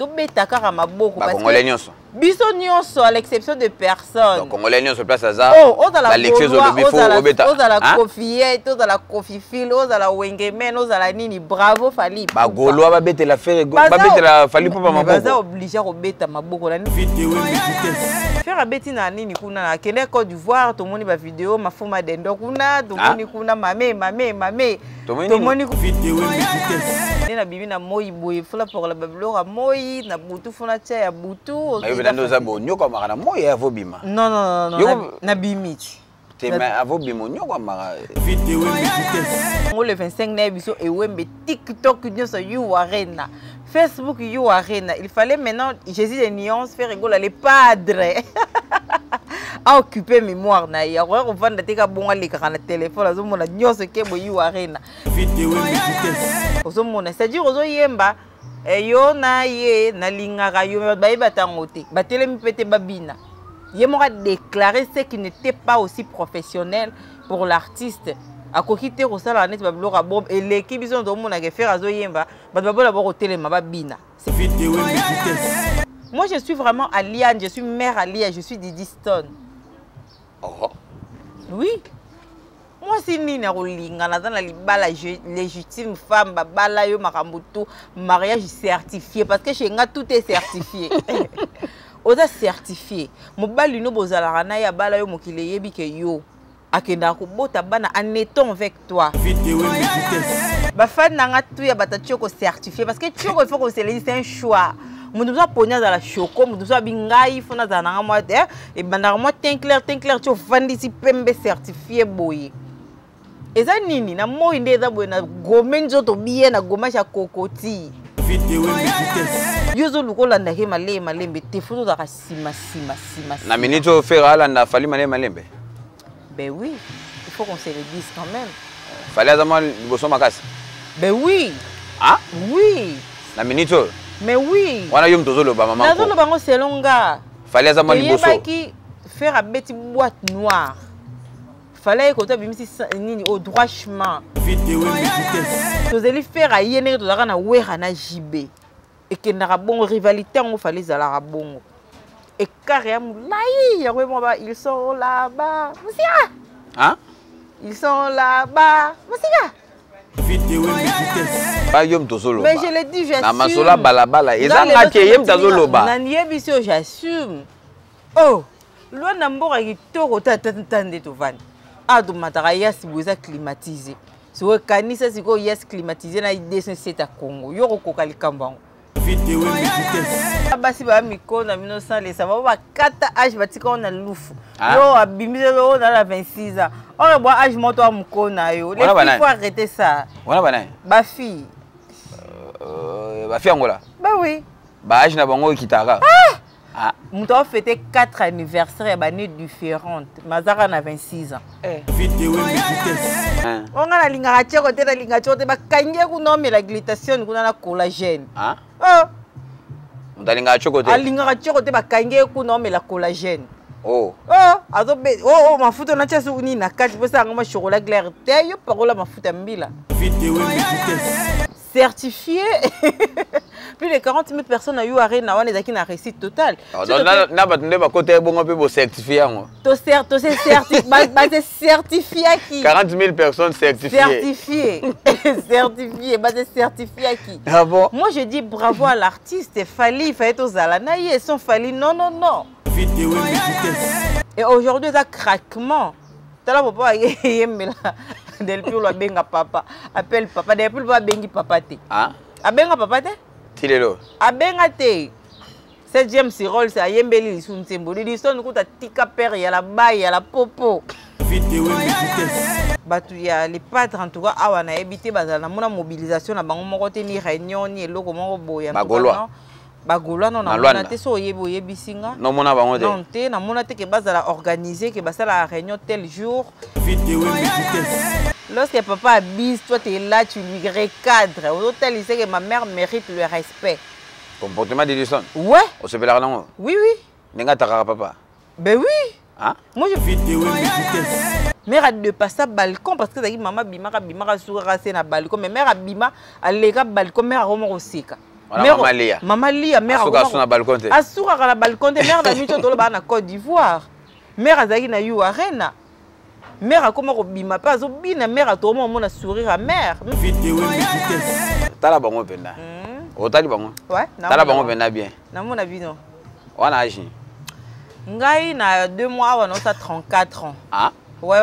Tobeta kaka maboko. Bakongolais nyonso. Biso nyonso, à l'exception de personne. Donc Congolais nyonso place aza. Oh, ozala Gaulois, ozala Koffiette, ozala Koffifile, ozala Wengemen, ozala nini, bravo Fally. Ba Gaulois babetela Ferre, babetela Fally Ipupa maboko. Baza obligé kobeta maboko na Ferre abeti na nini kuna na kende Côte d'Ivoire, tomoni ba vidéo mafuma dendo kuna, tomoni kuna mame mame mame. Tomoni nde nabimi na moi boye fula pokola babiloko ya moi na butu funa tia ya butu. Nayebi nde oza bonyokwamaka na moi ya avobima. Non, non, non, non, nabimi ti te, mais avobima onyokwamaka. Ngo le 25 na ye biso ewembe TikTok nyonso U Arena, Facebook U Arena. Il fallait maintenant Jésus de nuance, Ferre Gola le padre a occupé mémoire na ye. Akoya kovanda te ka bongo, alekaka na telefone, azomona nyonso kebo U Arena, ozomona, c'est-à-dire ozoyemba yo na ye nalingaka yo, bato bayeba ntango te, batelemi mpe te babina. Ye moko adéclaré ce qui n'était pas aussi professionnel pour l'artiste. Akoki te kosalaka neti babiloko ya bombe eleki biso tomonaka Ferre azoyemba, bato babola bakotelema babina. Moi, je suis vraiment Aliane, je suis mère Alia, je suis Didi Stone. Oh. Oui, mwasi nini akolinga naza na libala légitime, femme babala yo makambo tout, mariage certifié, parce que chez nga tout est certifié. Oza certifié, mobali no bozalaka na ye, abala yo, mokili eyebi ke yo akendaka kobota bana en étant avec toi. Bafani na nga tu ya bato tioko certifié, parce que tioko, il faut qu'on se le dise, c'est un choix. Moto mosusu aponi azala choco, moto mosusu abi ngai fo nazala nanga mwa te, ebandaka mwa teint clair, teint clair ti ofandisi pembe certifié boye. Eza nini na moi nde eza boye na gome nzoto bien na gommage ya kokoti. Yo ozoluka olandaki malembe malembe te, fo tozalaka nsima nsima nsima. Na minute oyo Ferre alanda Fally malembe malembe. Ben oui, il faut qu'on se le dise quand même. Fally aza mwa liboso makasi. Ben oui. Ah. Oui. Na minute oyo. Mais oui. Wana yo moto ozoloba, mama. Nazoloba yango selon nga. Fally aza mwa liboso. Toyebaki Ferre abeti boîte noire, Fally ye koto abimisi nini au droit chemin. Tozeli Ferre aye ndenge tozalaka na Wera na JB, ekendaka bongo rivalité yango. Fally ezalaka bongo, écart ya molai yango moko ba ils sont là-bas mosika. Hein? Ils sont là-bas mosika. Ba yo moto ozoloba. Mais je le dis, j'assume. Na masolo ya balabala eza nga te, ye moto azoloba. Nayebisi oyo, j'assume. Oh, lwanda mboka kitoko, tata nde tovandi awa, tomataka yasi boye, eza climatisé. Sikoyo ekanisa sikoyo yasi climatisé na 207 ya Congo, yo kokoka likambo yango. Basi baya mikolo na bino salesa bango bakata age, batika ngo na lufu. Yo abimisi oyo na la 26 ans, oyo bwa age moko to ya mokolo na yo. Les filles, faut arrêter ça. Wana banani? Bafille. Bafille Angola. Bah oui. Baage na bango ekitaka. Ah. Moto afete 4 anniversaire ya baannée différente, mazaka na 26 ans. O nga nalingaka tioko te, nalingaka tioko te, bakangi ye kuna omela glutation kuna na collagène. Ah? Oh. Moto alingaka tioko te. Alingaka tioko te, bakangi ye kuna omela collagène. Oh. Oh, azobe oh, oh, mafuta natia soki nini na kati mpo esalanga mwa chocolat clair te. Yo pakola mafuta ya mbila certifié, plus de 40 000 personnes na U Arena wana, ezalaki na réussite totale. Na bato nde bakota ye bongo mpe bocertifie yango. Base certifiaki. 40 000 personnes certifiées. Certifié, certifié, base certifiaki. Ah bon. Moi, je dis bravo à l'artiste Fally. Il fallait tozala na ye. Sans Fally, non, non, non. Et aujourd'hui eza craquement. Tala papa ayembela Delpirlo, abenga papa, appelle papa. Delpirlo abengi papa te. Ah? Abenga papa te. Ti lelo. Abenga te. Se James Rolls ayembeli lisu nzembo Didison kuta tika pere ya la bai ya la popo. Bato ya le padre, en tout cas awa nayebi te bazala namona mobilisation na bango moko te, ni réunion, ni eloko moko boye. Bagaulois. Bagaulois, non, namona te. So oyebi, oyebisi nga. Nomona bango te. Non te, namona te ke bazala organisé, ke basala réunion tel jour. Lorsque papa abuse, toi, tu es là, tu lui recadres, ozotalisa que ma mère mérite le respect. Comportement Didison. Ouais. Osepelaka nango? Oui. Ndenge atakaka papa. Ben oui. Ah? Moi, je mère adepassa balcon parce que ezalaki mama abimaka, abimaka sukaka se na balcon, mais mère abima, aleka balcon, mère akoma koseka. Mama Lia. Mama Lia, mère asukaka na balcon te. Asukaka na balcon te, mère na miso tolobaka na Côte d'Ivoire. Mère azalaki na U Arena. Mère akoma kobima mpe azobina, mère atokoma komona sourire ya mère. Tala bango mpenza. Otali bango? Ouais. Tala bango mpenza bien. Namona bino. Wana age? Ngai na 2 mois awa naosa 34 ans. Ah? Ouais.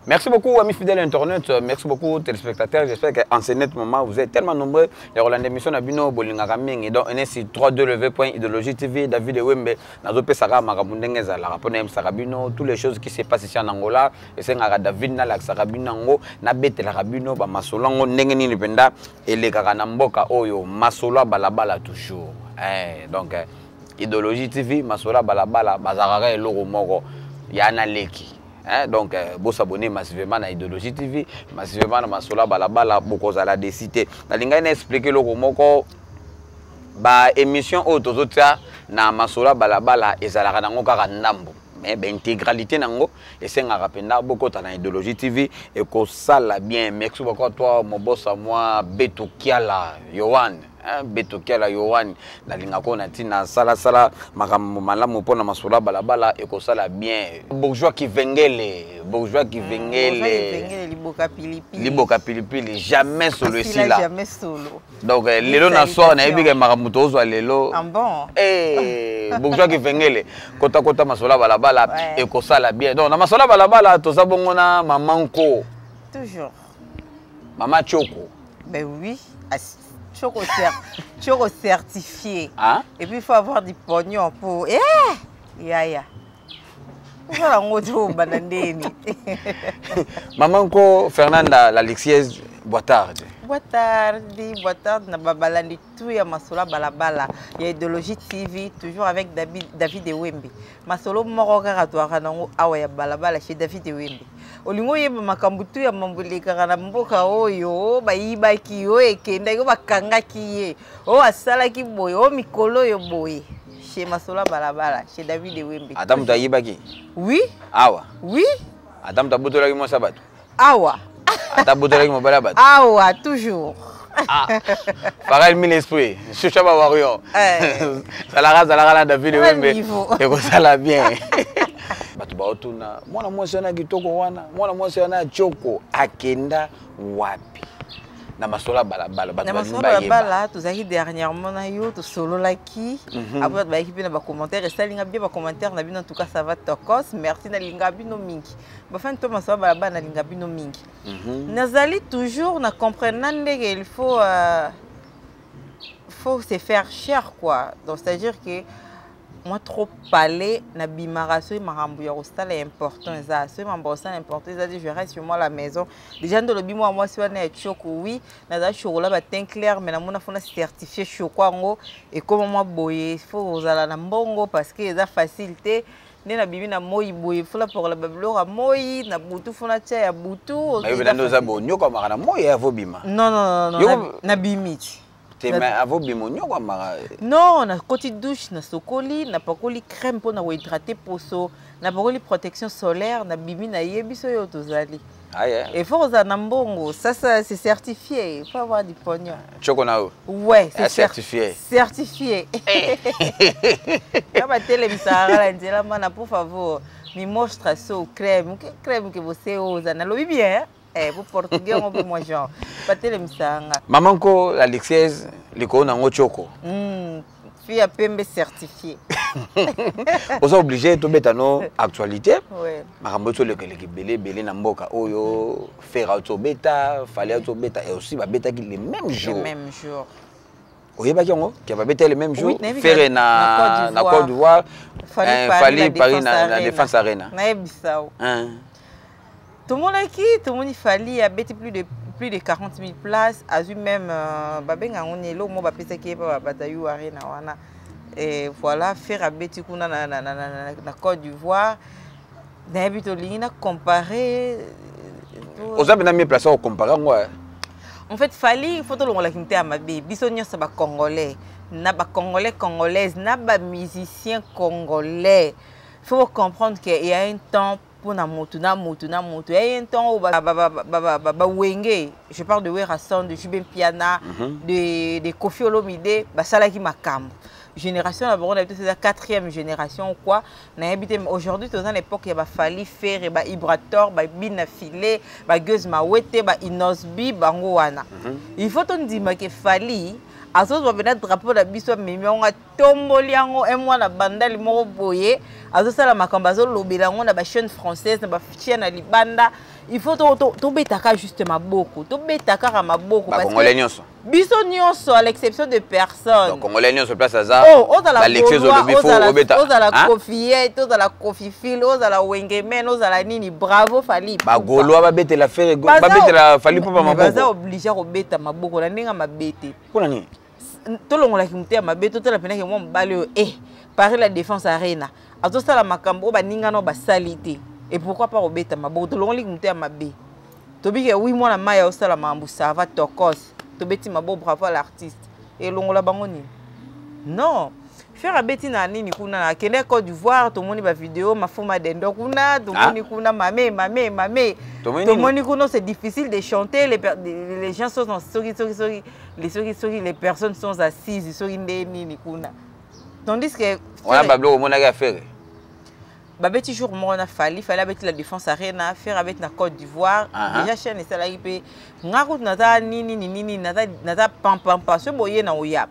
Merci beaucoup, amis fidèles internautes. Merci beaucoup, téléspectateurs. J'espère qu'en ce net moment, vous êtes tellement nombreux. Il y a l'émission na bino bolingaka mingi. Donc, on est sur 3W.idéologie TV, David Wembe, nazopesaka makambo ndenge ezalaka mpo nayebisaka bino toutes les choses qui se passent ici en Angola. Esengaka David nalakisaka bino yango, nabetelaka bino bamasolo yango ndenge nini mpenza elekaka na mboka oyo, masolo ya balabala toujours. Donc Idéologie TV, masolo ya balabala bazalaka eloko moko ya na leki. Hein, donc bosabonner massivement na Idéologie TV, massivement na masolo ya balabala, bokozala déçus te. Nalingai na expliquer eloko moko: ba émission oyo tozotia na masolo ya balabala ezalaka nango kaka ndambo, mais baintégralité nango esengaka mpenza bokota na Idéologie TV, ekosala bien. Merci beaucoup à toi, mobosa mwa Beto Kiala Yohan, hein, Beto Kiala Yohan, nalingaka oyo na ntina salasala makambo malamu mpona masolo ya balabala, ekosala bien. Bourgeois Kivengele, bourgeois Kivengele, liboka pilipili. Liboka pilipili, jamais solo esila. Jamais solo. Donc lelo na soir nayebi ke makambo tozwa lelo. Ah bon? Eh, bourgeois Kivengele, kota kota masolo ya balabala, ekosala bien. Donc na masolo ya balabala toza bongo na mama Nko. Toujours. Mama Choko. Ben oui, choco, choco certifié. Hein? Et puis il faut avoir du pognon pour, eh yaya, osala yango te, obanda ndeni. Mama Nko Fernanda la Lixiez, boa tarde. Boa tarde, boa tarde na babalandi tout ya masolo ya balabala ya Idéologie TV, toujours avec David, David Ewembe. Masolo moko kaka twaka nango awa ya balabala chez David Ewembe. Olingi oyeba makambo tu ya mambo elekaka na mboka oyo, bayibaki oyo, ekendaki oyo, bakangaki ye oyo, asalaki boye oyo, mikolo oyo boye, chez masolo ya balabala chez David Ewembe. Ata moto ayibaki? Oui. Awa? Oui. Ata moto abotolaki mwasi ya bato? Awa. Ata abotolaki mobali ya bato? Awa toujours. Ah, Farel mille esprit, Chucha ba warrior. Eh. Zalaka zalaka na David Quel Wembe. niveau. Ekosala bien. Bato baotuna mwana mwasi wana kitoko wana, mwana mwasi wana choko akenda wapi? Na masolo ya balabala bato Na balingi masolo bayeba. balabala, tozalaki dernièrement na yo, tosololaki. Après bato bayaki mpe na bacommentaire, esalinga bien bacommentaire na bino. En tout cas, ça va tokos, merci, nalinga bino mingi. Bafani to masolo balabala, nalinga bino mingi. Nazali toujours na comprendre na ndenge il faut se faire cher, quoi. Donc c'est à dire que moi, trop parler, nabimaka soki makambo ya kosala important eza. Soki makambo ya kosala important eza te, je reste chez moi à la maison. Déjà nde olobi mwa mwasi wana ya tioko, oui, nazala chocolat bateint clair, mais namona fona certifié choco yango ekoma mwa boye, faut kozala na mbongo parce que eza facile te. Nde nabimi na moi boye, fona pokola babiloko ya moi na butu, fona tia ya butu. Nayebi nde oza bonyokwamaka na moi avobima. Non, non, non, non, nabimi ti. Te, mais avobima onyokwamaka. Non, nakoti douche, nasokoli, napakoli crème mpona kohydrate poso, napakoli protection solaire, nabimi, nayebi so oyo tozali. Aye. Il faut kozala na mbongo, ça c'est certifié, il faut avoir du pognon. Choko na yo. Ouais, c'est Ah, certifié. Certifié. Ya batelemisaka na nzela mana, por favor, me mostra seu creme, que creme que você usa? Nalobi bien, eh, po portugais yango mpe mwa genre batelemisaka nga. Mama Nko la Lixiez, likolo nango choko. Fille ya pembe certifié. Oza obligé tobeta no actualité. Ouais. Makambo eti olekeleka ebele ebele na mboka oyo, Ferre auti obeta, Fally auti obeta, et aussi babetaki le même jour. Le même jour. Oyebaki yango ke babeta le même jour? Oui, nayebi. Ferre Na na Côte d'Ivoire, Fally eh, Paris, Fally na Paris Défense na Arena. Défense Arena. Nayebisa o. Hein. Tomonaki, tomoni Fally abeti plus de 40 000 places, azwi même babenga yango nini, eloko moko bapesaki ye mpa bato ya U Arena wana. Et voilà, Ferre abeti kuna na Côte d'Ivoire. Nayebi tolingi na compare. Oza mpena mieux placé kocompare yango, eh. En fait, Fally, faut tolongolaki mte ya mabe. Biso nyonso bacongolais, na bacongolais congolaise, na bamusicien congolais, faut comprendre qu'il y a un temps. Mpona motu na motu na motu ya ye ntongo bawenge, je parle de Werrason, de JB Mpiana, de Koffi Olomide, basalaki makambo. Génération na bango na biso eza quatrième génération quoi, nayebi te. Aujourd'hui toza na époque ya baFally, Ferre, baIbrator, babina file, baGaz Mawete, baInnoss'B. Bango wana, il faut tondimake Fally azozwa mpena drapeau na biso, amemi yango, atomboli yango. Un mwana bandali moko boye azosala makambo, azolobela yango na bachaîne française, na bachaîne ya libanda. Il faut tobetaka juste maboko, tobeta kaka maboko. Bakongolais nyonso. Biso nyonso, à l'exception de personne. Congolais nyonso place aza. Oh, ozala Gaulois, ozala Koffiette, ozala Koffiphile, ozala wengeman, ozala nini, bravo Fally. Bagaulois babetela Ferre, babetela Fally mpo maboko. Baza obligé kobeta maboko na ndenge mabe te. Mpona nini? Tolongolaki moto ya mabe, totala mpenaki mwa mobali oyo e Paris La Défense Arena, azosala makambo oyo baningana oyo basali te. Et pourquoi pas kobeta maboko? Tolongoliki moto ya mabe, tobike wi mwana mai osala makambo, ça va, tokos, tobeti maboko, bravo à l'artiste. Elongola bango nini? Non, Ferre abeti na nini kuna, akende Côte d'Ivoire, tomoni bavideo mafuma dendo kuna, tomoni kuna mame mame mame, tomoni kuna. C'est difficile de chanter, les gens sont soki soki soki les soki soki, les personnes sont assises, soki nde nini kuna, tandis que Wana babiloko omonaki ya Ferre. Babeti jour moko na Fally. Fally abeti La Défense Arena, Ferre abeti na Côte d'Ivoire. Déjà chaîne esalaki mpe nga kutu naza nini nini nini, naza pampampa so boye na oya.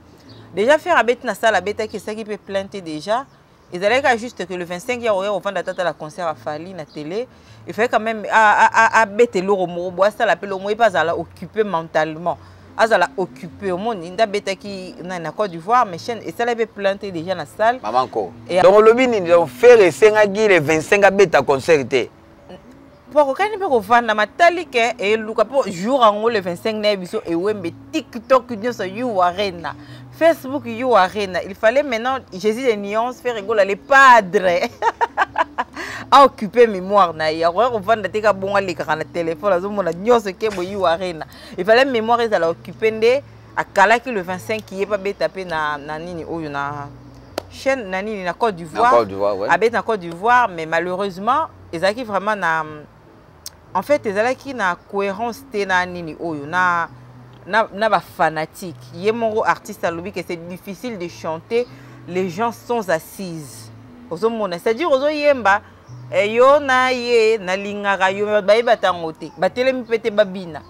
Déjà Ferre abeti na salle, abetaki, esalaki mpe plainte. Déjà ezalaki kaka juste que le 25 ya oya kovanda tata la concert ya Fally na télé, il fallait quand même abeta eloko moko boye, asala mpe eloko moko ye mpe azala occupé mentalement, azala occupé. Omoni nde abetaki na Côte d'Ivoire, mais chaîne esalaki mpe plainte déjà na salle. Mamanko, donc olobi nini? Donc Ferre esengaki le 25 abeta concert te? Po akokani mpe kovanda matali ke eluka mpo jour yango le 25 na ye biso ewembe, TikTok nyonso U Arena, Facebook U Arena. Il fallait maintenant Jésus de nuance, Ferre Gola le padre, aoccupe mémoire na ye. Akoya kovanda te ka bongo, alekaka na telefone, azomona nyonso kebo U Arena. Il fallait mémoire ezala occupé, nde akalaki le 25 ye mpe abeta mpe na nini oyo na chaîne na nini na Côte d'Ivoire. Côte d'Ivoire, ouais. Abeti na Côte d'Ivoire, mais malheureusement ezalaki vraiment na, en fait ezalaki na cohérence te na nini oyo na bafanatique. Ye moko artiste alobi que c'est difficile de chanter, les gens sont assises. Ozomona, c'est-à-dire ozoyemba yo na ye nalingaka yo, bato bayeba ntango te, batelemi mpe te babina.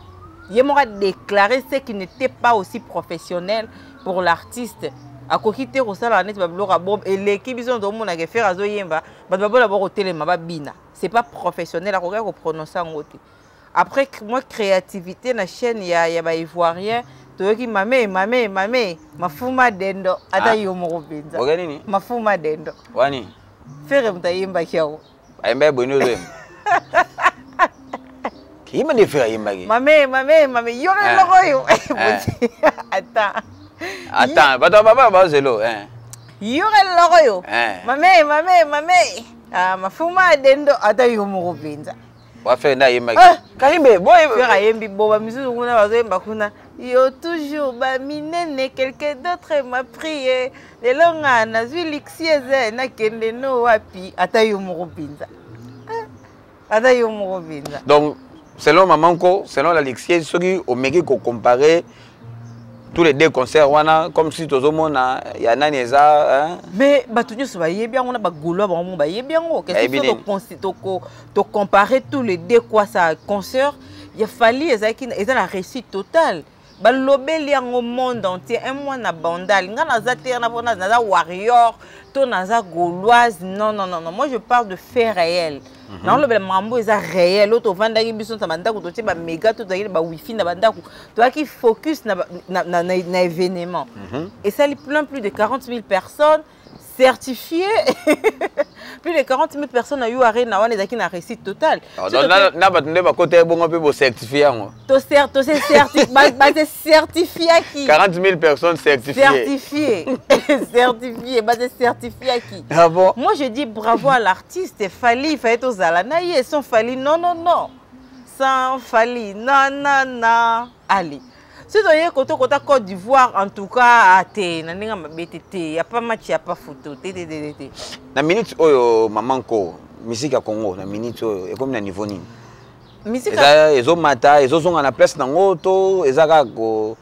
Ye moko adéclaré ce qui n'était pas aussi professionnel pour l'artiste. Akoki te kosala neti babiloko ya bombe eleki biso tomonaka Ferre azoyemba, bato babola bakotelema babina, c'est pas professionnel. Akokaki koprononce yango te. Après moi créativité na chaîne ya baivoirien, toyoki mame mame mame mafuma dendo ata. Ah. Yo moko mpenza. Oke nini? Mafuma dendo. Wani? Ferre moto ayembaki yango. Ayemba boye nde ozoyemba kiyimba nde Ferre ayembaki. Mame mame mame, yoka. Ah. Eloko oyo, ata Attends, bato baba bazelo. Yoka eloko oyo. Mame mame mame, ah, mafuma dendo, ata yo moko mpenza. Wa Ferre nde ayembaki. Ah. Kayimbe boye. Ferre ayembi bo bamisusu kuna bazoyemba kuna yo toujours baminene, quelqu'un d'autre m'a pris, lelo nga nazwi lixiese, nakende no wapi? Ata yo moko mpenza. Ah, ata yo moko mpenza. Donc selon mamanko, selon la lixiese, soki omeki kocomparer tous les deux concerts wana, comme si tozomona ya nani eza, hein? Mais bato nyonso bayebi yango na bagaulois bango mo bayebi yango. Bayebi nini? Tocompare tous les deux quoi, ça concert ya Fally ezalaki eza na réussite totale. Balobeli yango monde entier. Un mois na Bandal, nga naza te wana mpona naza warrior to naza gauloise. Non, non, non, non, moi je parle de fait réel. Naolobela makambo eza réel oyo tovandaki biso na bandako, totie baméga to tozalaki na bawifi na bandako, toyaki focus na événement. Esali plein, plus de 40 000 personnes certifiées, plus de 40 000 personnes na U Arena wana, ezalaki na réussite totale. Ah, donc na bato nde bakota ebongo mpe bocertifie yango. Base certifiaki. 40 000 personnes certifiées. Certifié, certifié, base certifiaki. Ah bon? Moi je dis bravo à l'artiste Fally. Il fallait tozala na ye. Sans Fally, non, non, non, sans Fally, non, non, non. Allez, soki toye kota kota Côte d'Ivoire, en tout cas te, na ndenge mabe te te, ya pas match, ya pas photo te te te te. Na minute oyo, mamanko. Musique ya Congo na minute oyo ekomi na niveau nini? Eza ezomata, ezozonga na place nango, to eza kaka ko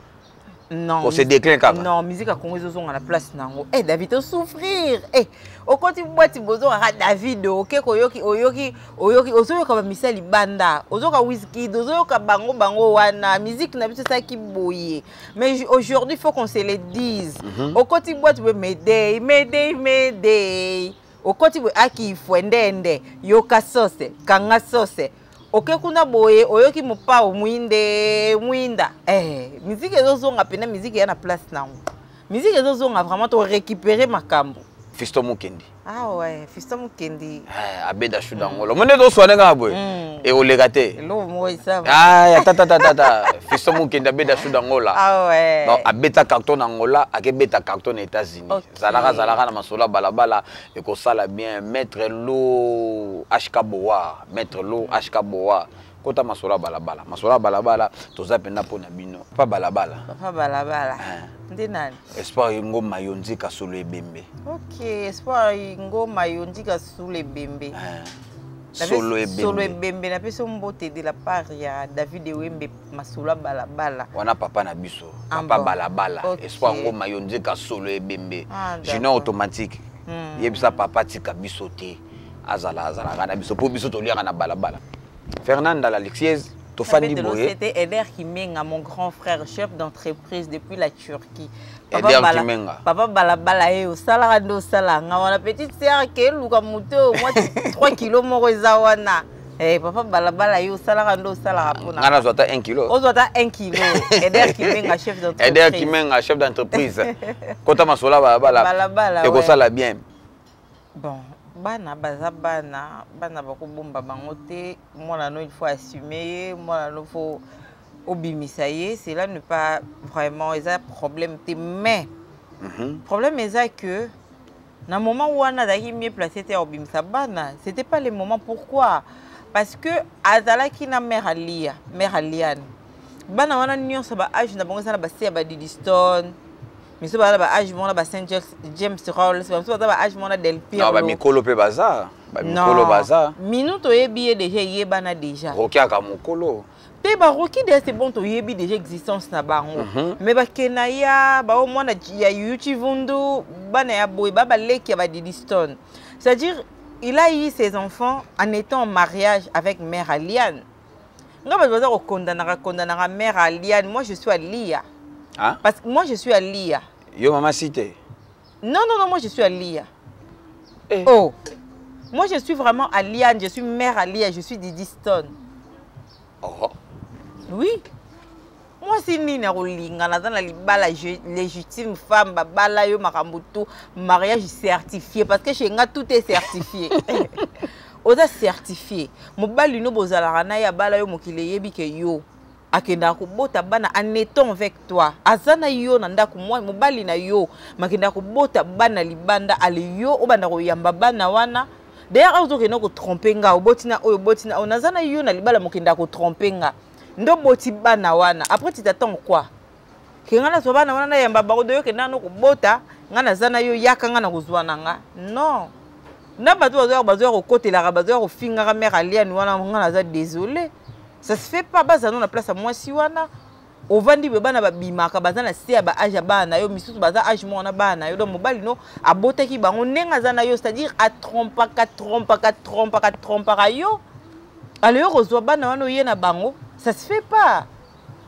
Non, ko se déclin kaka? Non, musique ya Congo ezozonga na place nango. Eh, David, osouffrir. Eh, okoti bwati, bozongaka. David, oke koyoki, oyoki, oyoki, ozoyoka bamisa libanda, ozoyoka Wizkid, ozoyoka bango bango wana. Musique na biso esalaki boye, mais aujourd'hui, faut qu'on se le dise. Okoti boîte boye, mayday, mayday, mayday. Okoti boye, aki fwendende, yoka sose, kanga sose. Oke kuna boye, oyoki mopao, mwinde mwinda. Eh, musique ezozonga mpena, musique eya na place nango, musique ezozonga vraiment, torécupérer makambo. Fiston Mokendi. Ah ouais, Fiston Mokendi. Eh, abeda shuda ngolo mo nde toswane kaka boye, ekoleka te. Eloko moko esava. Ah, tatatatata, Fiston Mokendi abeda shuda ngola. Ah ouais. Donc abeta carton na Angola, akebeta carton na États-Unis. Zalaka, zalaka na masolo ya balabala, ekosala bien. Maître Lo HK Boa, Maître Lo HK Boa, kota masolo ya balabala, masolo ya balabala, toza mpenza mpo na bino pa balabala. Papa balabala nde nani? Espoir Ngoma yo nzika solo ebembe. Ok, Espoir Ngoma yo nzika solo ebembe. Solo ebembe. Solo ebembe, napesi yo mbote de la part ya David Ewembe, masolo ya balabala. Wana papa na biso. Ah papa bon. Balabala. Espoir Ngoma yo nzika solo ebembe. Ah, junior d'accord. Automatique. Yebisa papa tika biso te, azala azalaka na biso mpo biso toliaka na balabala. Fernand Alexieuse, tofandi boye. C'était Eder Kimenga, mon grand frère, chef d'entreprise depuis la Turquie. Eder Kimenga. Papa Balabala ye osalaka nde osala nga wana, petite sœur ke eluka moto oyo mwa 3 kilo moko eza wana. Eh, papa Balabala ye osalaka nde osalaka mpona nga nazwa ata 1 kilo. Ozwa ata 1 kilo. Eder Kimenga, chef d'entreprise. Eder Kimenga, chef d'entreprise, kota masolo ya balabala. Balabala, ouais. Ekosala bien. Bon, bana baza bana, bana bakobomba bango te. Mwana no, il faut assumer ye. Mwana no, faut obimisa ye. Cela n'est pas vraiment eza problème te, mais problème eza que na moment wana azalaki mieux placé te ya kobimisa bana. C'était pas le moment. Pourquoi? Parce que azalaki na mère Alia, mère Aliane. Bana wana nyonso, ba âge na bango eza na base ya badidistone. Miso baza na ba âge moko na ba Saint James Rolls, bamiso baza ba âge moko na Del Non, Pirlo. Bamikolo mpe baza, bamikolo baza. Minu toyebi ye déjà, eyebana déjà. Roki aka mokolo. Mpe baroki déjà, c'est bon, toyebi déjà existence na bango. Mais bakena ya bao mwana ya Yuchi Vundu, bana ya boye ba baleki ya badidi stone, c'est-à-dire il a eu ses enfants en étant en mariage avec mère Aliane. Nga bato baza kokondanaka kondanaka mère Aliane, moi je suis Alia. Ah? Parce que moi je suis Alia. Yo mama cité. Non, non, non, moi je suis Alia. Eh. Oh, moi je suis vraiment Aliane, je suis mère Alia, je suis Didi Stone. Oh. Oui, mwasi nini akolinga naza na libala légitime femme, babala yo makambo tout, mariage certifié, parce que chez nga tout est certifié. Oza certifié, mobali no bozalaka na ye, abala yo, mokili eyebi ke yo akendaka kobota bana en étant avec toi, aza na yo na ndako. Mwa mobali na yo makendaka kobota bana libanda, ale yo obanda koyamba bana wana. D'ailleurs ozokende kotromper nga, oboti na oyo, oboti na oyo, naza na yo na libala, mokendaka kotromper nga nde oboti bana wana. Après tu t'attends quoi? Ke nga nazwa bana wana, nayamba bango? Doyo okenda no kobota, nga naza na yo, yaka nga na kozwa na nga. Non, na bato bazoya kokotelaka, bazoya kofingaka mère Aliane wana, nga naza désolé, ça se fait pas. Baza no na place ya mwasi wana. Ovandi boye, bana babimaka, baza na se ya baâge ya bana na yo, misusu baza âge moko na bana na yo. Donc mobali no abotaki bango ndenge aza na yo, c'est-à-dire atrompaka, trompaka, trompaka, trompaka yo, ale yo kozwa bana wana, oye na bango, ça se fait pas.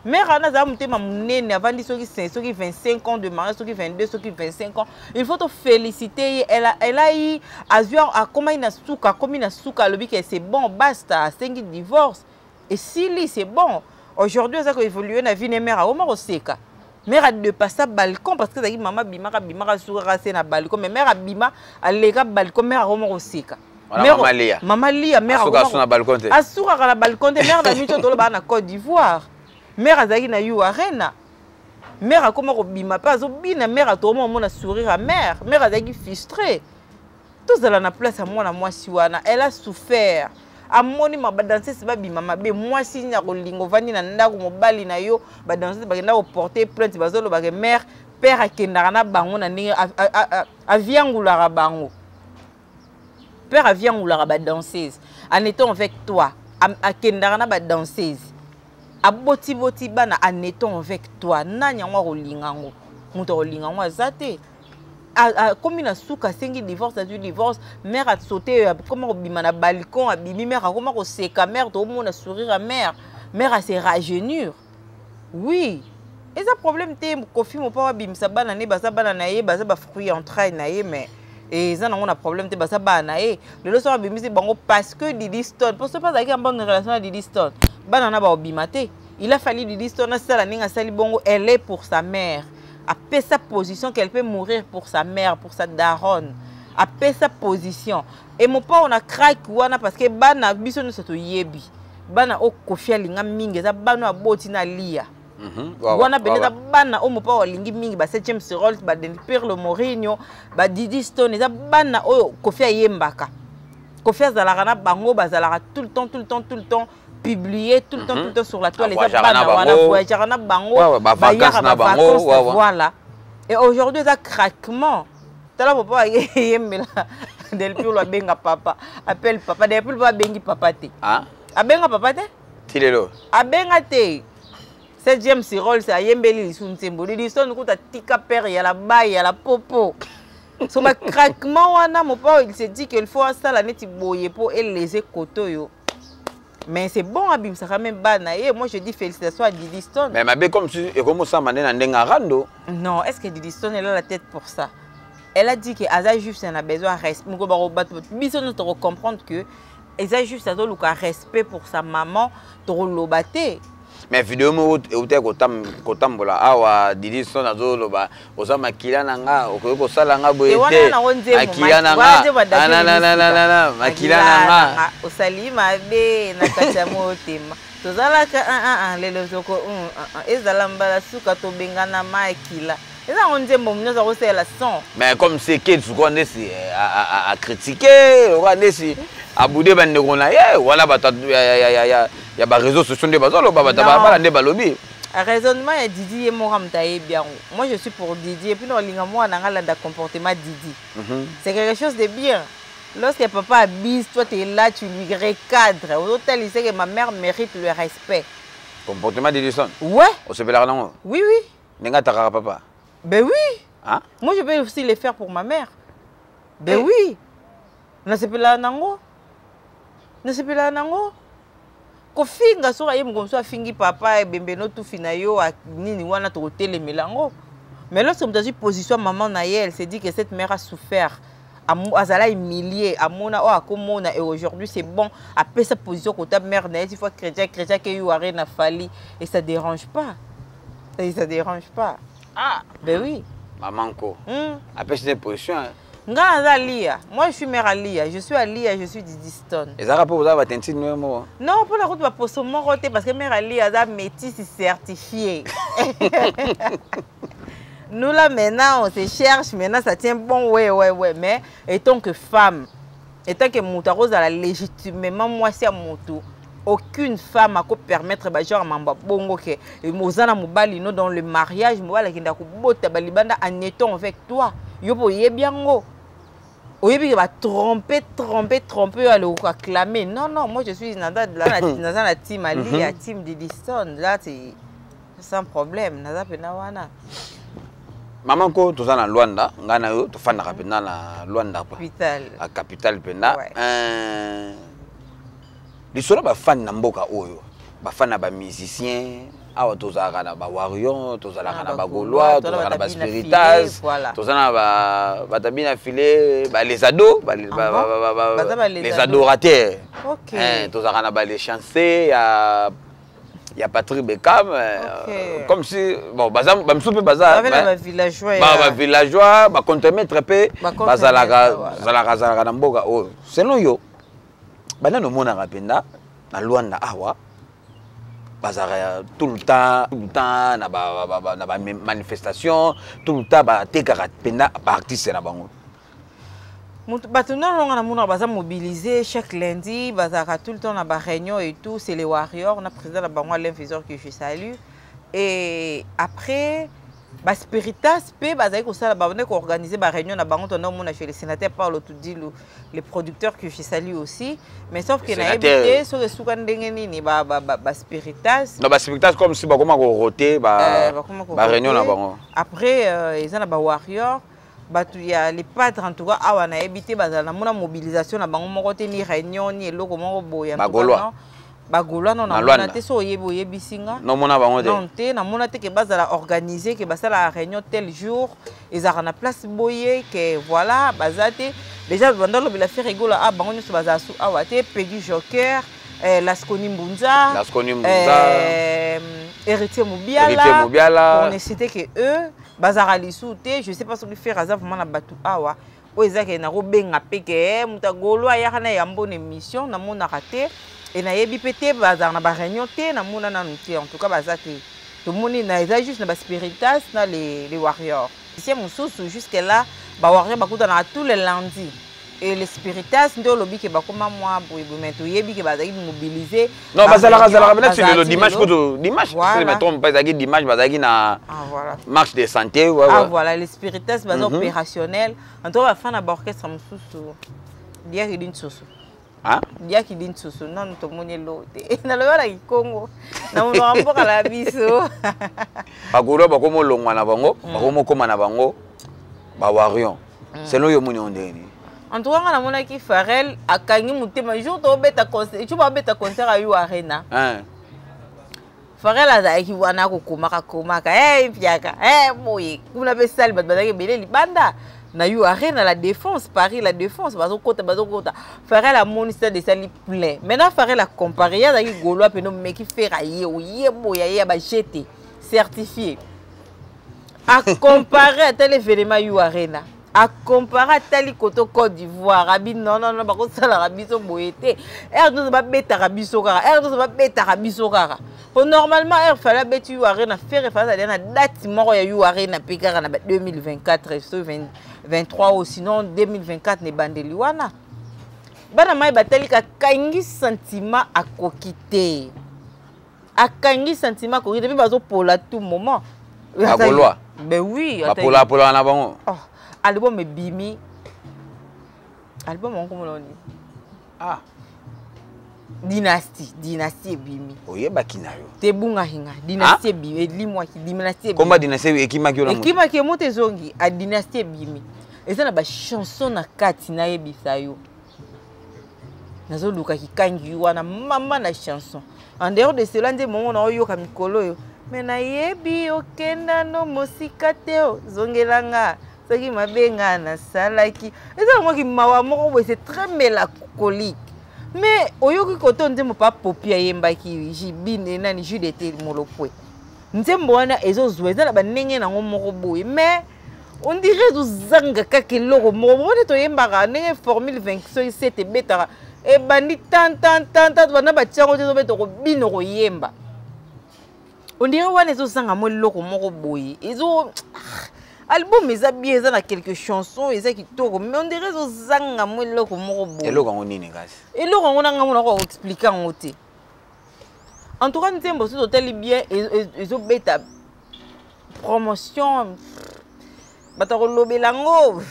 Mère wana azala motema monene, avandi soki soki 25 ans de mariage, soki 22, soki 25 ans, il faut toféliciter ye. Elle a eu, azwi, akomaki na suka, akomi na suka, alobi ke c'est bon, basta, asengi divorce, esili, c'est bon. Aujourd'hui aza koévolue na vie ne. Mère akoma koseka, mère adepassa balcon, parce que ezalaki mama abimaka, abimaka, sukaka se na balcon, mais mère abima, aleka balcon, mère akoma koseka. Mama Lia. Mama Lia, mère na balcon te. Asukaka na balcon te. Mère na mito tolobaka na Côte d'Ivoire, mère azalaki na U Arena, mère akoma kobima mpe azobina, mère atokoma komona sourire ya mère. Mère azalaki frustré. Tozala na place ya mwana mwasi wana, elle a souffert, amoni ma badansese babima mabe. Mwasi nini akolinga ovandi na ndako, mobali na yo, badansese bakenda koporter plainte, bazolobaka mère père akendaka na bango na ndenge aviangulaka bango. Père aviangulaka badanseuse en étant avec toi, akendaka na badanseuse, abotiboti bana en étant avec toi. Nani yango akolinga yango? Moto akolinga yango aza te. Akomi na suka, asengi divorce, azwi divorce. Mare asaute, akoma kobima na balcon, abimi, mare akoma koseka, mare toomona sourire ya mare, mare ase rajeunir. Oui, eza problème te. Kofi Mopao abimisa bana ne, baza bana na ye, baza bafruit entraille na ye, mais eza nango na problème te. Baza bana na ye. Lelo soki abimisi bango parce que Didi Stone, mpo soki azalaki en bonne relation na Didi Stone, bana na baobima te. Il a fallu Didi Stone asala ndenge asali bongo. Elle est pour sa mère, apesa position qu'elle peut mourir pour sa mère, pour sa daronne. Apesa position e Mopao na craque wana, parce que bana biso nyonso toyebi, bana oyo Kofi alinga mingi eza bana oyo aboti na Lia. Wana pene eza bana oyo Mopao alingi mingi, ba 7e Rolls, ba Pirlo Morinho, badidi Stone. Eza bana oyo Kofi ayembaka, Kofi azalaka na bango, bazalaka tout le temps, tout le temps, tout le temps publié, tout le temps, tout le temps sur la toile. Eza bana wana voyageaka na bango, bayaka bavacances, voilà. Et aujourd'hui eza craquement. Tala, papa ayembela Del Pirlo, abenga papa, appelle papa. Del Pirlo abengi papa te, abenga papa te. Ti lelo. Abenga te. Septième Rolls ayembeli lisu nzembo Didi Stone kuta tika père ya la bai ya la popo. So bacraquement wana, Mopao il se dit qu'il faut asala neti boye mpo elese kote oyo. Mais c'est bon, abimisaka même bana ye. Moi je dis félicitations à Didi Stone. Mais mabe comme si ekomosama nde na ndenge arando. Non, est ce que Didi Stone, elle a la tête pour ça? Elle a dit que aza juste na besoin respect. Moko bato biso nyonso tokocomprendre que eza juste azoluka respect pour sa maman, tokoloba te. Mais video moko eutaki kotambola awa, Didi Stone azoloba: "Oza makila na nga, okoki kosala nga boye te, makila na nga, makila na nga." Osali mabe na kati ya motema, tozalaka lelo toko ezala mbala suka tobengana makila. Eza yango nzembo nyonso akosalela son. Mais comme c'est ke sikoyo ndesi acritique lokola ndesi abude bandeko na ye wana, bato ya baréseau sociaux nde bazoloba, bato ya balabala nde balobi. Raisonnement ya Didi, ye moko moto ayebi yango. Moi je suis pour Didi et puis naolinga mwana nanga alanda comportement Didi. C'est quelque chose de bien lorsque papa abuse, toi tu es là, tu lui recadres, ozotalisa que ma mère mérite le respect. Comportement Didi Stone? Ouais. Osepelaka nango? Oui. Ndenge atakaka papa? Ben oui. Hein? Moi je peux aussi le faire pour ma mère. Ben oui, nasepelaka nango, nasepelaka nango. Kofinga, soki aye moko mosusu afingi papa, ebembe notufi na yo nini wana, tokotelemela yango. Mais lorsque moto azwi position maman na ye, elle s'est dit que cette mère a souffert, azala humilié, amona oyo akomona, et aujourd'hui c'est bon, apesa position kota mère na ye. Ti fois chrétien, chrétien ke yu are na Fali, et ça dérange pas, et ça dérange pas. Ah. Ben oui. Maman ko apesi ne position, hein. Nga naza Alia. Moi je suis mère Alia, je suis Alia, je suis Didi Stone. Ezalaka mpo boza batentine no moko? Non, mpona kutu baposo moko te, parce que mère Alia aza métisse certifié. Nous là maintenant on se cherche, maintenant ça tient bon. Ouais, mais étant que femme, étant que moto akozala légitimement mwasi ya moto, aucune femme akopermettre bagenre mambo bongo ke oza na mobali no dans le mariage, mobali akenda kobota balibanda en étant avec toi. Yo mpo oyebi yango, oyebi ke batrompe, trompe, trompe oyo alokoka clamer. Non, non, moi je suis naza na team Alia, team Didi Stone. Là c'est sans problème, naza mpena wana. Mama ko, toza na Lwanda, ngai na yo tofandaka mpenza na Lwanda. Capitale. Capitale mpenza. Lisolo bafani na mboka oyo, bafani na bamusicien awa, tozalaka na bawarrior, tozalaka na bagaulois, tozalaka na baspiritas, toza na batabina file, les ados, les adorateurs, tozalaka na balechancé ya Patrick Beckham, comme si bon baza bamisusu mpe baza bavillageois, bacontremaître mpe bazalaka zalaka na mboka oyo. Selon yo, banani omonaka mpenza na Lwanda awa bazalaka tout le temps, tout le temps na bamanifestation, tout le temps batekaka mpenza baartiste na bango? Bato nalonga namonaka baza mobilisé chaque lundi, bazalaka tout le temps na baréunion et tout, c'est les warriors na président na bango Alain Visor, que je salue. Et après Baspiritas mpe bazali kosala, babandaki koorganiser baréunion na bango. Tanda omona chez le sénateur Paulo Tudilu, le producteur que je salue aussi, mais sauf que nayebi te soki esuka ndenge nini baspiritas. Non, baspiritas comme si bakoma korote baréunion na bango. Après eza na bawarrior, bato ya les padres. En tout cas awa nayebi te, bazala namona mobilisation na bango moko te, ni réunion, ni eloko moko boye. Bagaulois. Bagaulois, non, namona te. So oyebi, oyebisi nga. Nomona bango te. Non te, namona te ke bazala organise, ke basala réunion tel jour, ezalaka na place boye, ke voilà, baza te. Déjà banda olobela Ferre Gola, a bango nyonso bazala su awa te. Pegi Joker, Lasconi Mbunza. Lasconi Mbunza. Héritier Mobiala. Héritier Mobiala. Pour ne citer que eux, bazalaka lisusu te. Je sais pas soki Ferre aza vraiment na bato awa oyo eza ke nakobenga mpe ke moto agolo ayaka na yambo na émission. Namonaka te e nayebi mpe te, bazalaka na baréunion te, namona nanu te. En tout cas baza te. Tomoni na eza juste na baspiritas na les warriors sie mosusu. Jusque là bawarrior bakutanaka tous les lundis et les spiritas nde olobi ke bakoma mwa boyeboye, mais toyebi ke bazalaki mobilisé. Non, bazalaka, zalaka peut-être sur le dimanche kutu, dimanche, si je me trompe pas, ezalaki dimanche, bazalaki na Ah, voilà. marche de santé, ouais. Ah ouais. Voilà, les spiritas baza opérationnel. En tout cas bafan na baorchestre mosusu, diaki di nsusu. Ah? Diaki di nsusu, nanu tomoni eloko te. Nalobi na kikongo, na monoko mboka na biso. Bagaulois bakoma olongwa na bango, bakoma okóma na bango bawarrior. Selon yo, omoni yango ndenge nini? En tout cas nga namonaki Farel akangi motema jour tobeta concert, jour babeta concert ayu Arena. Hein. Farel azalaki wana akokomaka komaka e mpiaka e boye kuna mpe sali bato bazalaki ebele libanda na U Arena, La Défense, Paris La Défense. Bazokota, bazokota, Farel amoni stade esali plein. Maintenant Farel acompare, ye azalaki gaulois pene, omeki Ferre aye oye boye, aye ya bajete certifié, acompare, atali événement U Arena, acompare, atali koto Côte d'Ivoire, abi non, non, non, bakosalaka biso boye te. Heure nyonso babetaka biso kaka, heure nyonso babetaka biso kaka. Po normalement heure Fally abeti U Arena, Ferre Fally azali na date moko ya U Arena mpe kaka na ba 2024 so 23 oyo, sinon 2024 na ebandeli wana. Bana mai batali, akangi sentiment, akoki te, akangi sentiment, akoki te mpe bazopola tout moment. Bagaulois. Ben oui. Bapolapolaka na bango. Oh, album ebimi, album yango komona nini? Ah. Dynastie, Dynastie ebimi. Oyebaki na yo. Te, ebungaki nga. Dynastie ebimi, elimwaki. Dynastie. Komba Dynastie ekimaki yo na moto. Ekimaki, moto ezongi. A Dynastie ebimi, eza na bachanson na kati. Nayebisa yo, nazoluka kikangi wana mama na chanson. En dehors de cela, nde mongo na oyoka mikolo oyo, me nayebi okenda no mosika te, ozongelanga soki mabe nga nasalaki. Eza yangoki mawa moko boye, c'est très mélancolique. Mais oyoki koto nzembo pa Popi ayembaki jibine nani, Judete Molopwe, nzembo wana ezozwa, eza na bandenge nango moko boye, mais on dirait ezozanga kaka eloko moko moko nde toyembaka ndenge Formule 27 ebetaka, ebandi tan tan tan tan, banda batiango te, ezobeta kobino koyemba. On dirait wana ezozanga mo eloko moko boye. Ezo album eza bien, eza na quelques chansons, eza kitoko, mais on dirait ezozanga mo eloko moko boye. Eloko yango nini kasi? Eloko yango na ngambo nakoka koexpliquer yango te. En tout cas nzembo soki totali bien, ezobeta promotion, bato ya kolobela yango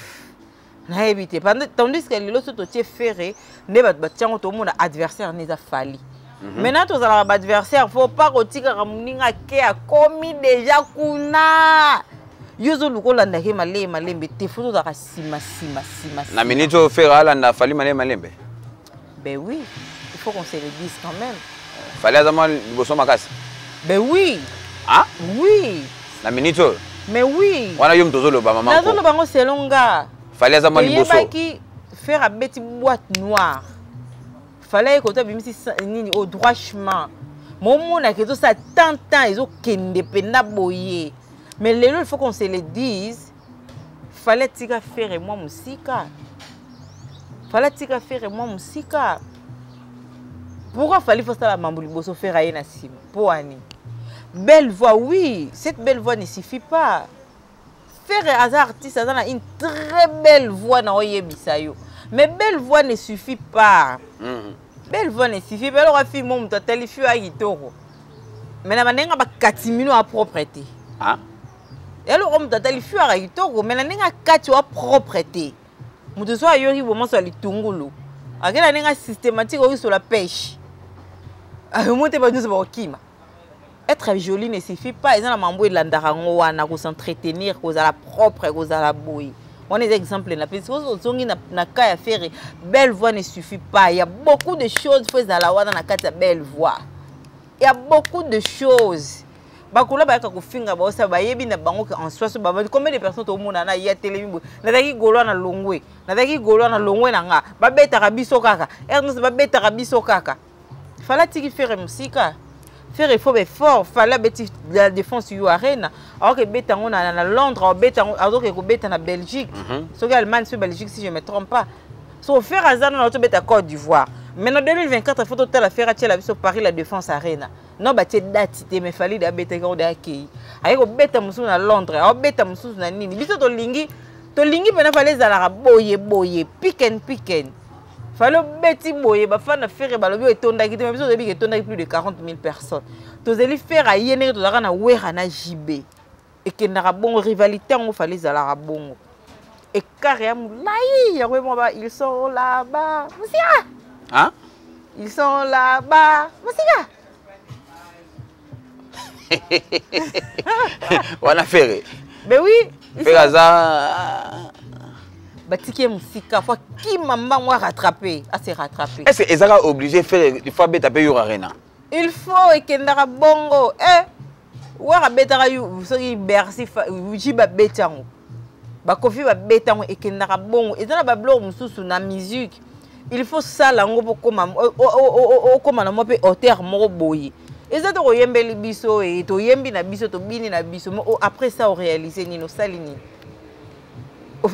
nayebi te. Tandis que lelo so totie Ferre nde bato batiango, tomona adversaire ne eza Fally. Maintenant tozalaka baadversaire, faut pas kotikaka moninga ake, akomi déjà kuna, yo ozoluka olandaki malembe malembe te. Faut tozalaka nsima nsima nsima. Na minute oyo Ferre alanda Fally malembe malembe? Ben oui, il faut qu'on se le dise quand même. Fally aza mwa liboso makasi. Ben oui. Ah. Oui. Na minute oyo? Mais oui. Wana yo moto ozoloba, mama. Nazoloba yango selon nga. Fally aza mwa liboso. Toyebaki Ferre abeti Boîte noire, Fally ye koto abimisi nini, Au droit chemin. Momonaka ezosala tant temps, ezokende mpenza boye. Mais lelo il faut qu'on se le dise, Fally tika Ferre mwa mosika, Fally tika Ferre mwa mosika. Pourquoi Fally faut sala mambo liboso, Ferre aye na nsima? Mpo ani belle voix, oui, cette belle voix ne suffit pas. Ferre aza artiste, aza na une très belle voix na oyebisa yo, mais belle voix ne suffit pas. Belle voix ne suffit pas. Eloko afi mo moto atali fi oya kitoko, mais na bandenge bakati mino ya propre te. Ah? Eloko moto atali fiwaka kitoko, mais na ndenge akati wa propre te. Moto so ayoki bomoso ya litungulu ake na ndenge systématique okisola pêche, ayomo te, bato nyonso bakokima. Être joli ne suffit pas, eza na mambo elandaka yango wana, kos'entretenir, kozala propre, kozala boye. Wana eza exemple na pesi. Ozongi na cas ya Ferre, belle voix ne suffit pas, il y a beaucoup de choses faut ezala wana na kati ya belle voix. Il y a beaucoup de choses. Bakola bayaka kofinga, baosala, bayebi na bango ke en soi so babandi. Combien de personnes tomona na ye atelemi boye: nazalaki Gaulois na longwe, nazalaki Gaulois na longwe na nga, babetaka biso kaka ere nyonso, babetaka biso kaka. Fally atiki Ferre mosika. Ferre, il faut baeffort. Fally abeti La Défense U Arena, aoke ebeta yango na Londres, aobeta yango, azoke kobeta na Belgique, soki Allemagne, soki Belgique, si je me trompe pas. So Ferre aza nano tobeta Côte d'Ivoire, mais na 2024 il faut totala Ferre atiela biso Paris La Défense Arena. No batie date te, mais Fally de abetaki yango de akei, aye kobeta mosusu na Londres, aobeta mosusu na nini. Biso tolingi, tolingi mpena Fally ezalaka boye boye, piken piken. Fally obeti boye, bafans na Ferre balobi oyo etondaki te, mais biso toyebi ke etondaki plus de 40 000 personnes. Tozeli Ferre aye ndenge tozalaka na Wera na JB, ekendaka bongo, rivalité yango Fally ezalaka bongo, écart ya molai yango moko ba ils sont là-bas mosika. Hein? Ils sont là-bas mosika. Wana Ferre. Ben oui, ils Ferre aza batiki ye mosika, faut akima mbango, arattrape, ase rattrape. Est ce que ezaka obligé Ferre il faut abeta mpe U Arena? Il faut, ekendaka bongo, eh. Wera abetaka soki Bercy, ji babeti yango, bakofi babeta yango, ekendaka bongo. Eza na babiloko mosusu na musique, il faut sala yango mpo okóma na mwa mpe hauteur moko boye. Eza te koyembeli biso e toyembi na biso, tobini na biso, mais après ça oréalise nini? Osali nini?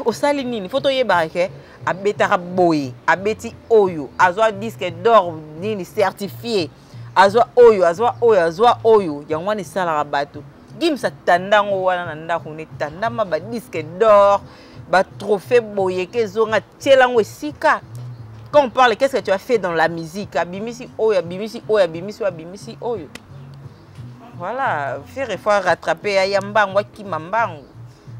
Osali nini? Faut toyebaka ke abetaka boye, abeti oyo, azwa disque d'or nini certifié, azwa oyo, azwa oyo, azwa oyo. Yango wana esalaka bato. Gims atanda yango wana na ndako ne, etandama badisque d'or, batrophée boye, ke ezonga tiela yango esika. Quand on parle, qu'est-ce que tu as fait dans la musique? Abimisi oyo, abimisi oyo, abimisi oyo, abimisi oyo. Voilà, Ferre faut rattraper, aya mbangu, akima mbangu.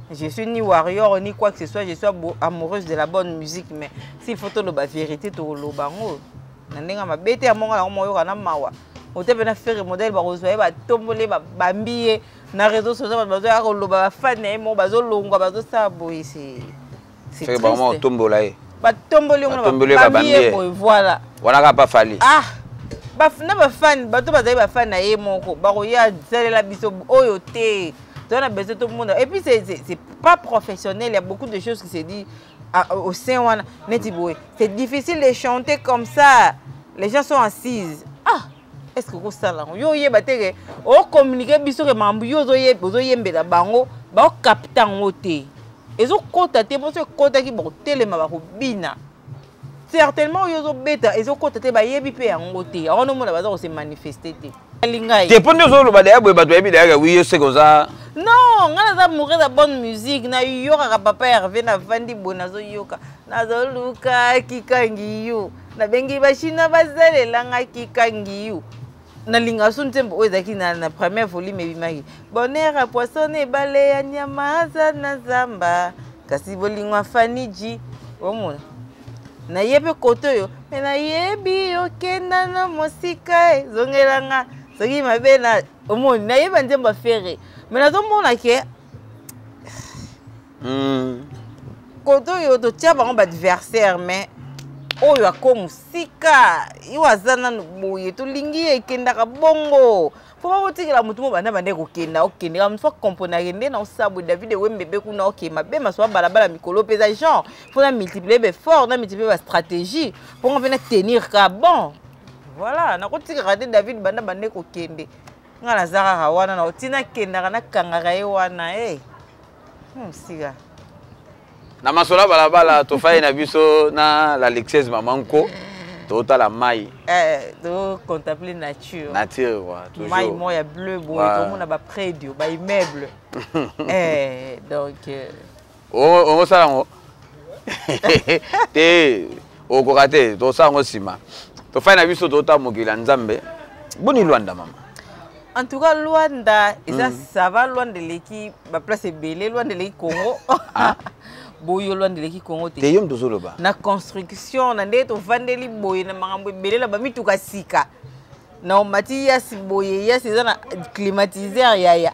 Je suis ni warrior ni quoi que ce soit, je suis amoureuse de la bonne musique, mais s'il faut toloba vérité, toloba yango na ndenge ya mabe te. Ya mongo yango moyoka na mawa ote mpe na Ferre modèle bakozwa ye, batomboli ye, babambi ye na réseau social, bato bazoya koloba, bafans na ye moko bazolongwa, bazosala boye, c'est Ferre bango triste. Otombola ye. Batomboli yango, Batomboli ye, babambi babambi ye ye. boye, voilà. Wana kaka pa Fally. Ah, na bafans, bato bazali bafans na ye moko bakoya salela biso oyo te, toza na besoin tomona. Et puis c'est pas professionnel, il y a beaucoup de choses qui se dit, ah, au sein wana neti boye, c'est difficile de chanter comme ça, les gens sont assises. Ah, est ce que kosala yango, yo oyeba te ke ocommunique biso ke makambo yo ozoyembela bango, baocapte yango te, ezokɔta te? Mposo ekɔtaki, bakotelema, bakobina certainement. Oyo ozobeta ezokɔta te, bayebi mpe yango te. Yango nomona baza kose manifeste te, alingai. Te, mpo nde ozoloba deya boye, bato bayebi deyaka wi yo seke oza. Non, ngai naza amoureuse ya bonne musique. Nayokaka papa Herve, navandi boye, nazoyoka, nazoluka kikangi yo, nabengi bachinois basalelanga kikangi yo. Nalingaka so nzembo oyo ezalaki na première volume ebimaki, bonheur ya poisson ebale ya nyama aza na zamba, kasi bolingo afani ji omona naye mpe kote oyo me nayebi okenda na mosika, ezongelanga soki mabe na omoni. Nayeba nzembo a Ferre, me nazomona ke kote oyo totia bango baadversaire, mais oyo ako mosika, yo aza nanu boye, tolingi ye, ekendaka bongo. Faut babotikela motu mo banda bande kokenda, okende kaka motu akomponaka nde na osala boye. David Ewembe kuna okema be maso ya balabala mikolo mpe eza genre faut na multiplier baeffort, na multiplier bastratégie mponga mpe na tenir ka bon. Voilà, nakotikaka te. David banda bande kokende, nga naza kaka wana na otina, akendaka, nakangaka ye wana e mosika. Na masolo ya balabala, tofai na biso na la lexese mama nko, totala mai. Eh, tocontemple nature. Nature quoi. Mai toujours moko ya bleu boye. Tomona baprédio, baimmeuble, eh, donc Okosala yango te, okoka te, tosala yango nsima. Tofai na biso, totala mokili ya Nzambe. Boni Lwanda, mama? En tout cas, Luanda eza ça va. Luanda eleki baplace ebele. Luanda eleki Congo. Boyo, Luanda eleki Congo te. Te, yo moto ozoloba. Na construction, na ndenge tovandeli boye, na makambo ebele, na bamituka sika, na omati Hiace boye, Hiace eza na climatiseur. Yaya,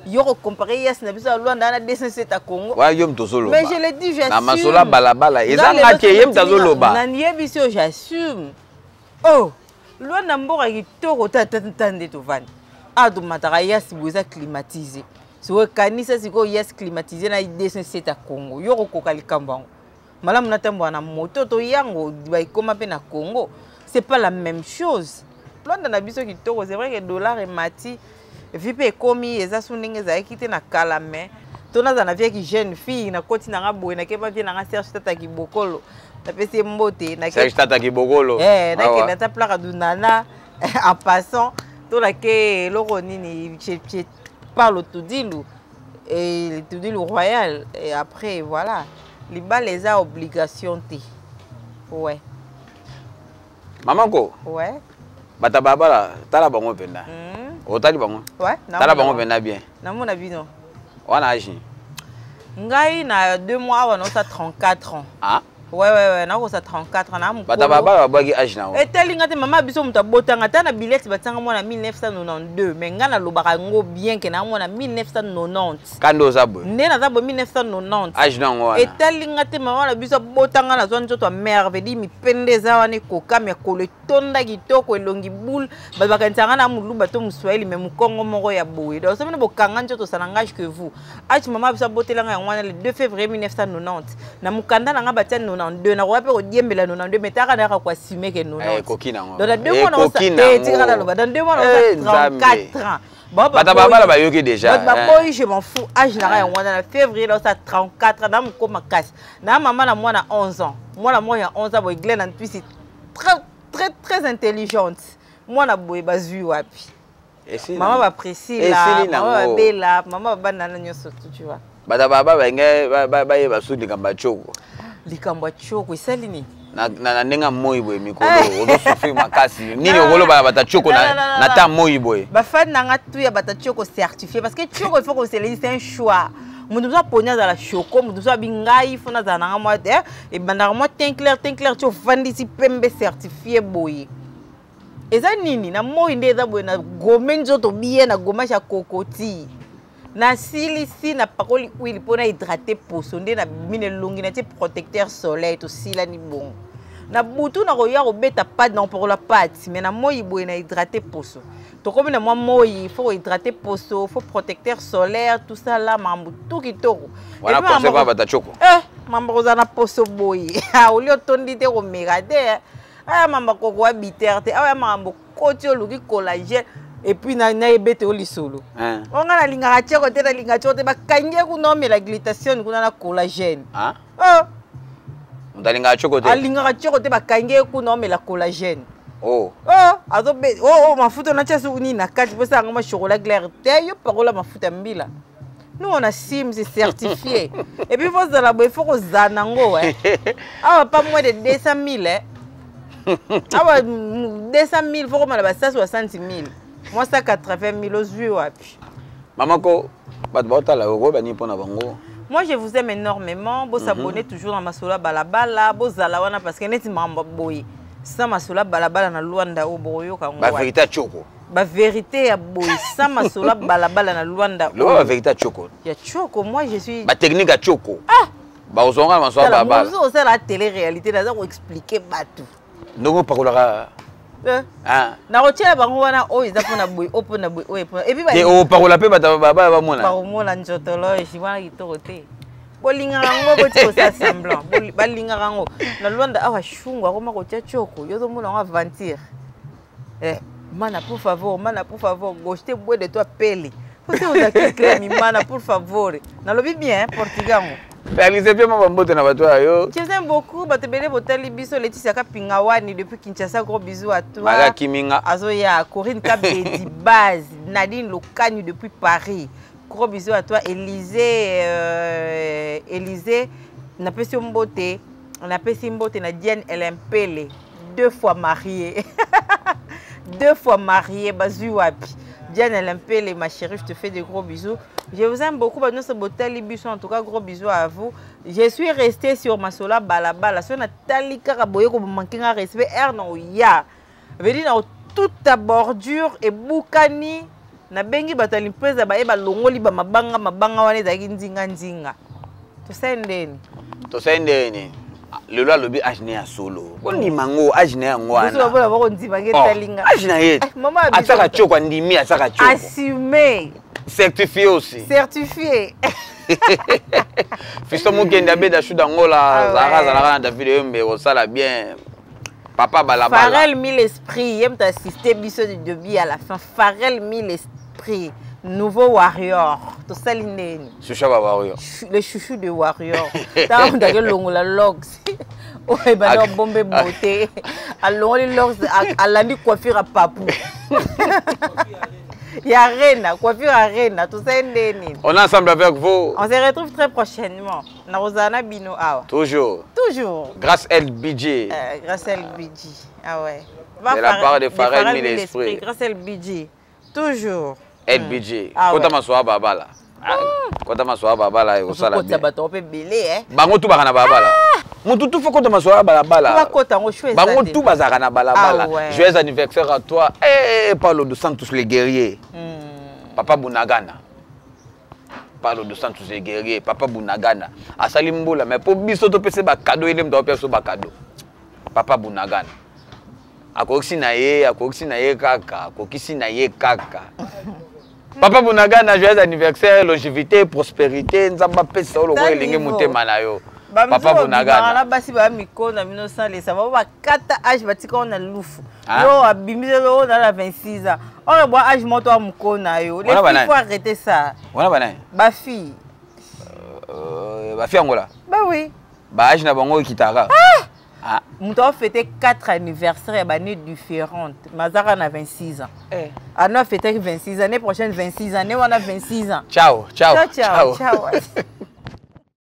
yo kocomparer Hiace na biso ya Luanda na 207 ya Congo? Wana yo moto ozoloba. Mais je le dis, j'assume. Na masolo ya balabala, eza nga ke ye moto azoloba. Nayebi oyo, j'assume. Oh, Luanda mboka kitoko. Tata, nde tovandi awa, tomataka Hiace boye, eza climatisé. Sikoyo kanisa sikoyo Hiace climatisé na 207 ya Congo, yo kokoka likambo yango malamu? Natambola na moto to yango baekoma mpe na Congo, c'est pas la même chose. Luanda na biso kitoko. C'est vrai que dollar emati, vie mpe ekomi eza su ndenge ezalaki te na kala. Mais to nazala na viaki jeune fille, nakoti nanga boye, nakeba vie nanga Serge Tata Kibokolo, napesi ye mbote. Serge Tata Kibokolo. Nakende ata plaka dunana en passant, to nake eloko nini parle tudilu et tudilu royal et après voilà. Libala eza obligation te, ouais. Mama ko. Ouais. Bato babala, tala bango mpenza. Otali bango? Ouais. Tala bango mpenza bien. Namona bino. Wana age? Ngai na 2 mois awa naosa 34 ans. Ah. Ouais, nakosa 34 ans na. Bato babala babwaki age na. Etali nga te. Mama biso moto abotanga ata na bilete batianga mwana 1992, mais ngai nalobaka yango bien ke na mwana 1990. Kanda oza boye. Nde naza boye, 1990. Age na yango wana. Etali nga te. Mama na biso abotanga, nazwa nzoto ya merveille, mipende eza wana, ekokami ya kolo, etonda kitoko, elongi boule. Bato bakanisaka na moluba to moswahili, mais mokongo moko ya boye. Donc so bino bokanga nzoto, ça n'engage que vous. Age mama biso abotelanga yango wana le 2 février 1990. Na mokanda na nga batia 92, nakoya mpe kodiembela 92, mais taka nayaka koassumer ke 90. Ekoki nango. Donc na 2 mois tika naloba, dans 2 mois naosa 34 ans. Bato babala bayoki déjà. Bato baboyi, je m'en fous. Age nanga yango wana, na février naosa 34 ans. Na moko makasi na mama na mwana 11 ans, mwana moko ya 11 ans boye, Glen Antwisi, très très très intelligente. Mwana boye bazwi wapi? Mama baPriscilla, mama babela, mama babanana nyonso tu, tu vois. Bato baba balingi bayeba su likambo ya tioko. Likambo ya tioko esali nini? Na ndenge ya moi boye, mikolo ozosouffrir makasi. Nini okoloba na bato ya tioko na ta moi boye? Bafani nanga tu ya bato ya tioko certifié, parce que tioko, il faut koseleli, c'est un choix. Moto mosusu aponi azala choco, moto mosusu abi ngai fo nazala nanga mwa ebandaka mwa teint clair, teint clair ti ofandisi pembe certifié boye. Eza nini na moi nde eza boye? Na gome nzoto bien na gommage ya kokoti, nasilisi, napakoli huile mpo na hydrate poso, nde nabimi na elongi, natie protecteur soleil, tosilani bongo. Na butu nakoya kobeta pâte, na kopakola pâte, mais na moi boye na hydrate poso. Tokomi na mwa moi, faut kohydrate poso, faut protecteur solaire, tout ça là, makambo tu kitoko. Wana conseil pa bata choko. Mambo kozala na poso boye, oli otondi te, komeka te. Aya mamba koko wa bitere te. Awa ya makambo koti, oluki collagène et puis nayebete o lisolo. O nga nalingaka tioko te, nalingaka tioko te. Bakangi ye kuna, omela glutation kuna na collagène. Oh. Moto alingaka tioko te. Alingaka tioko te, bakangi ye kuna, omela collagène. Oh. Oh, azobe oh, oh, mafuta natia su nini na kati mpo esalanga ma chocolat clair te. Yo pakola mafuta mbila. Nous, on assume, c'est certifié. Et puis fozala boye, faut kozala nango. Awa pas moins de 200 000, eh. Awa 200 000, faut komala ba 160 000, moi 180 000, ozwi wapi? Mama ko, bato baotala, okoyeba nini mpona bango? Moi, je vous aime énormément. Bo s'abonner toujours na Masolo Balabala. Bozala wana parce que neti mambo boye, sans Masolo Balabala na Luanda oyo, bokoyoka yango. Bavérité ya tioko. Bavérité ya boye, sans Masolo Balabala na Luanda. Loba bavérité ya tioko. Ya tioko, moi je suis batechnique ya tioko. Ah, bakozonga na Masolo Balabala. Mosusu osala télé réalité, naza koexpliquer bato. Ndenge opakolaka. Nakotiela bango wana oyo eza mpona boye, oyo mpona boye, oyo mpona et puis te opakola mpe bato babala bamona. Bakomona nzotologe wana kitoko te. Bolingaka yango, boti kosala semblant. Balingaka yango na Lwanda awa. Shungu akoma kotia tioko, yo ozomona yango aventure. Mana, por favor, mana, por favor, gostei bué de tua pele, você usa que creme? Mana, por favor. Nalobi bien portugais yango. Réalise mpe mwa bambote na bato oyo. Je vous aime beaucoup, bato ebele botali biso. Laetitia Kapinga wani depuis Kinshasa, gros bisous à toi. Maria Kiminga. Azoya Corinne Kabedi Base, Nadine Lokani depuis Paris, gros bisous à toi. Élysée, Élysée, napesi yo mbote. Napesi mbote na Diane Elempele, deux fois mariée, deux fois mariée, bazwi wapi? Diane Lampele, ma chérie, je te fais de gros bisous. Je vous aime beaucoup. Bah, botali biso, en tout cas, gros bisous à vous. Je suis restée sur ma sola balabala. So na tali kaka boye ko manquer un respect. Er non ya. Veut dire na toute ta bordure et bukani nabengi bato ya limpeza baye balongoli bamabanga mabanga wana ezalaki nzinga nzinga. Tosali ndeni? Tosali ndeni? Lelo alobi age ne ya solo, kondima ngo age na yango wana bakondima nge etalinga. Age na ye atiaka tioko, andimi atiaka tioko. Assume. Certifié aussi. Certifié. Fiston Mokende abeda shu dangola. Azalaka azalaka na David Oyombe kosala bien papa balabala. Farel Mille Esprit, ye moto assiste biso du début à la fin. Farel Mille Esprit, nouveau warrior. Tosali ndeni? Shusha ba warrior. Le chouchou de warrior. Ntango moto akelongola lox oyo ebanda obombe beauté, alongoli lox, alandi coiffure ya papu ya Arena, coiffure Arena. Tosali ndeni? On est ensemble avec vous. On se retrouve très prochainement. Nakozala na bino awa. Toujours. Toujours. Grâce LBJ. Grâce LBG, ah ouais. De la part de Farel Mille Esprit. Grâce LBG, toujours. LBG. Kota maswa babala, kota maswa babala, ekosala bien. Bato mpe ebele. Bango tu baka na balabala, mutu tu fo kota maswa ya balabala. Bakota yango choix. Bango tu bazalaka na balabala. Joyeux anniversaire à toi, eh, Paulo dos Santos le guerrier, papa Bunagana. Paulo dos Santos le guerrier, papa Bunagana asali mbula, mais mpo biso topesa bacadeau, ye nde moto apesa biso bacadeau. Papa Bunagana akokisi na ye, akokisi na ye kaka, akokisi na ye kaka. Papa Bunagana, joyeux anniversaire, longévité, prospérité, Nzambe apesa yo lokola elingi motema na yo, papa Bunagana. Na basi baya mikolo na bino salesa bao bakata age, batika ngo na lufu. Yo abimiseli oyo na 26 ans, oyo bwa age moko to ya mokolo na yo. Les filles, faut arrêter ça. Wana banani? Bafille. Bafille yangola. Bah oui. Baage na bango ekitaka. Ah. Moto afete 4 anniversaire ya baannée différente, mazaka na 26 ans. Ano afetaki 26 année prochaine, 26 année wana, 26 ans. Ciao ciao. Ciao ciao, ciao.